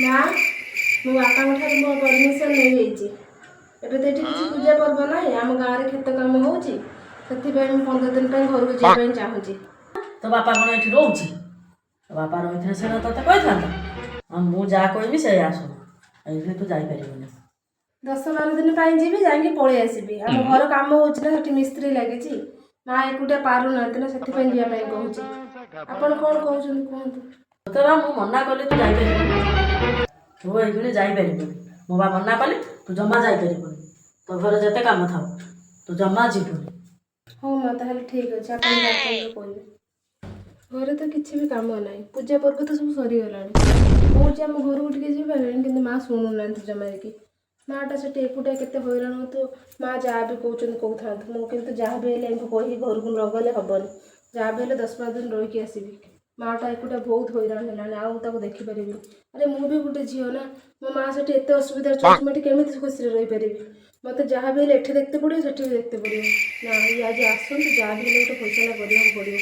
ମା, ମୋ ବାପାଙ୍କ ଠାରୁ ମୋ ପରମିସନ୍ ନେଇଯାଇଛି। ଏବେ ତ ଏଠି କିଛି ପୂଜା ପର୍ବ ନାହିଁ, ଆମ ଗାଁରେ କ୍ଷେତ କାମ ହେଉଛି। ସେଥିପାଇଁ ମୁଁ 15 ଦିନ ପାଇଁ ଘରକୁ ଯିବା ପାଇଁ ଚାହୁଁଛି। ତୋ ବାପା କ'ଣ ଏଠି ରହୁଛି? ତୋ ବାପା ରହିଥିଲେ ସିନା ତୋତେ କହିଥାନ୍ତା। ଆଉ ମୁଁ ଯାହା କହିବି ସେଇଆ ଶୁଣ। ଏଇଠି ତୁ ଯାଇପାରିବୁନି। 10-12 ଦିନ ପାଇଁ ଯିବି, ଯାଇକି ପଳେଇ ଆସିବି। ଆମ ଘର କାମ ହେଉଛି ନା, ସେଠି ମିସ୍ତ୍ରୀ ଲାଗିଛି। ମା ଏକୁଟିଆ ପାରୁନାହାନ୍ତି ନା, ସେଥିପାଇଁ ଯିବା ପାଇଁ କହୁଛି। ଆପଣ କ'ଣ କହୁଛନ୍ତି କୁହନ୍ତୁ। ତୋତେ ବା ମୁଁ ମନା କଲି, ତୁ ଯାଇପାରିବୁନି। ତୁ ଏଇକ୍ଷଣି ଯାଇପାରିବୁନି। ମୁଁ ବା ମନା କଲି, ତୁ ଜମା ଯାଇପାରିବୁନି। ତୋ ଘରେ ଯେତେ କାମ ଥାଉ, ତୁ ଜମା ଯିବୁନି। ହଉ ମା, ତାହେଲେ ଠିକ୍ ଅଛି, ଆପଣ ଯାହା କହିବେ କହିବେ। ଘରେ ତ କିଛି ବି କାମ ନାହିଁ, ପୂଜା ପର୍ବ ତ ସବୁ ସରିଗଲାଣି। କହୁଛି ଆମ ଘରକୁ ଟିକେ ଯିବା ପାଇଁ, କିନ୍ତୁ ମା ଶୁଣୁନାହାନ୍ତି ଜମାରିକି। ମାଟା ସେଠି ଏକୁଟିଆ କେତେ ହଇରାଣ ହେଉଥିବ। ମା ଯାହା ବି କହୁଛନ୍ତି କହୁଥାନ୍ତୁ, ମୁଁ କିନ୍ତୁ ଯାହା ବି ହେଲେ ଏଙ୍କୁ କହିକି ଘରକୁ ନଗଲେ ହେବନି। ଯାହା ବି ହେଲେ 10-12 ଦିନ ରହିକି ଆସିବି। ମାଟା ଏକୁଟିଆ ବହୁତ ହଇରାଣ ହେଲାଣି, ଆଉ ତାକୁ ଦେଖିପାରିବିନି। ଆରେ, ମୁଁ ବି ଗୋଟେ ଝିଅ ନା। ମୋ ମା ସେଠି ଏତେ ଅସୁବିଧାରେ ଚଳୁଛି, ମୁଁ ଏଠି କେମିତି ଖୁସିରେ ରହିପାରିବି? ମୋତେ ଯାହା ବି ହେଲେ ଏଠି ଦେଖିତେ ପଡ଼ିବ, ସେଠି ବି ଦେଖିତେ ପଡ଼ିବ ନା। ଇଏ ଆଜି ଆସନ୍ତୁ, ଯାହା ବି ହେଲେ ଗୋଟେ ଫଇସଲା କରିବାକୁ ପଡ଼ିବ।